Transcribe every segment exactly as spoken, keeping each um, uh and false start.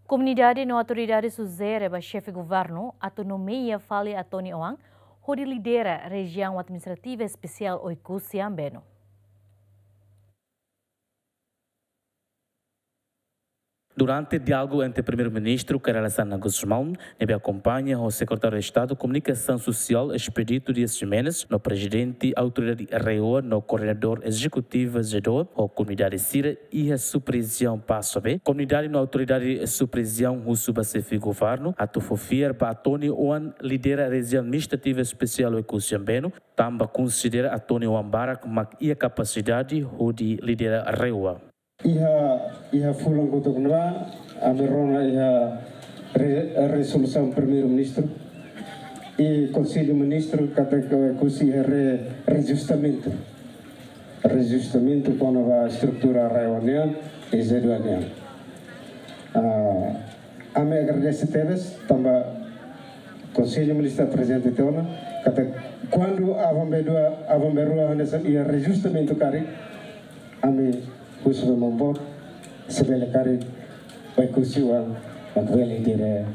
Komunidade no autoridade sujere ba xefe governu atu nomeia fali Atoni Oan hodi lidera Rejiaun Administrativa Espesiál Oekusi Ambeno. Durante diálogu entre Primeiru-Ministru Kay Rala Xanana Gusmão, ne'ebé akompaña ho Sekretáriu Estadu Komunikasaun Sosiál Expedito Dias Ximenes, no Prezidente Autoridade RAEOA no Koordenadór Ezekutivu ZEEDOA, ho komunidade sira iha subrejiaun Passobe, komunidade no autoridade subrejiaun husu ba xefe governu atu fó fiar ba Atoni Oan lidera Rejiaun Administrativa Espesiál Oekusi Ambeno, tanba konsidera Atoni Oan barak mak iha kapasidade hodi lidera RAEOA. Iha, iha fulan kotuk ne'ebá, ami rona iha re-, rezolusaun Primeiru-Ministru i Konsellu Ministru katak Oekusi iha re-, reajustamentu. Reajustamentu kona-ba estrutura RAEOA nian i ZEEDOA nian. Ah, ami agradese tebes, tanba Konsellu Ministru aprezenta tiha ona, katak kuandu aban-bainrua, aban-bainrua hanesan iha reajustamentu karik, ami husu ba maun boot, se bele karik Oekusi Oan mak bele lidera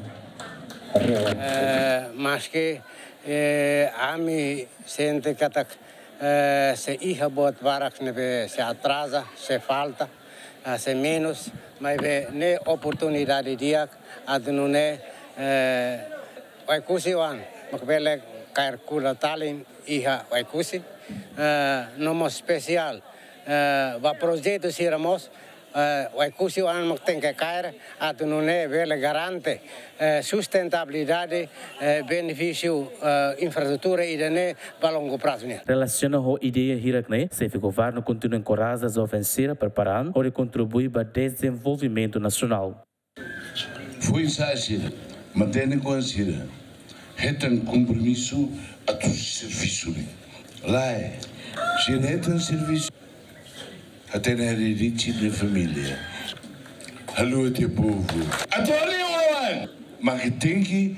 RAEOA. Eh, maski, eh, ami sente katak, eh, sei iha buat barak ne'ebé sei atraza, sei falta, ah, sei menus, maibé ne'e oportunidade di'ak atu nune'e, eh, Oekusi Oan mak bele kaer kuda talin iha Oekusi, eh, no mós espesiál, eh, ba projetu sira mós, eh, Oekusi Oan mak tenke kaer atu nune'e bele garante, eh, sustentabilidade, eh, benefísiu, eh, infraestrutura ida-ne'e ba longu prazu nian. Relasiona ho ideia hirak-ne'e, xefe governu kontinua enkoraja joven sira prepara an hodi kontribui ba dezenvolvimentu nasionál. Foin-sa'e sira, matenek-oan sira, hetan kompromisu atu servisu ne'e. Lae, sira hetan servisu, hatene haree rici nia família, haluha tiha povu. Atoni Oan mak tenke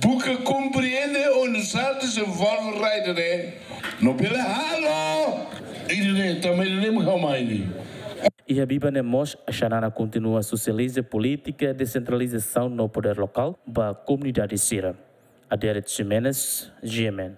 buka komprende oinsá dezenvolve rai ida-ne'e, no bele halo ida-ne'e, tanba ida-ne'e mak ha'u mai ne'e. Iha biban ne'e mós, Xanana kontinua sosializa polítika desentralizasaun no podér lokál ba komunidade sira. Adérito Ximenes, GMN.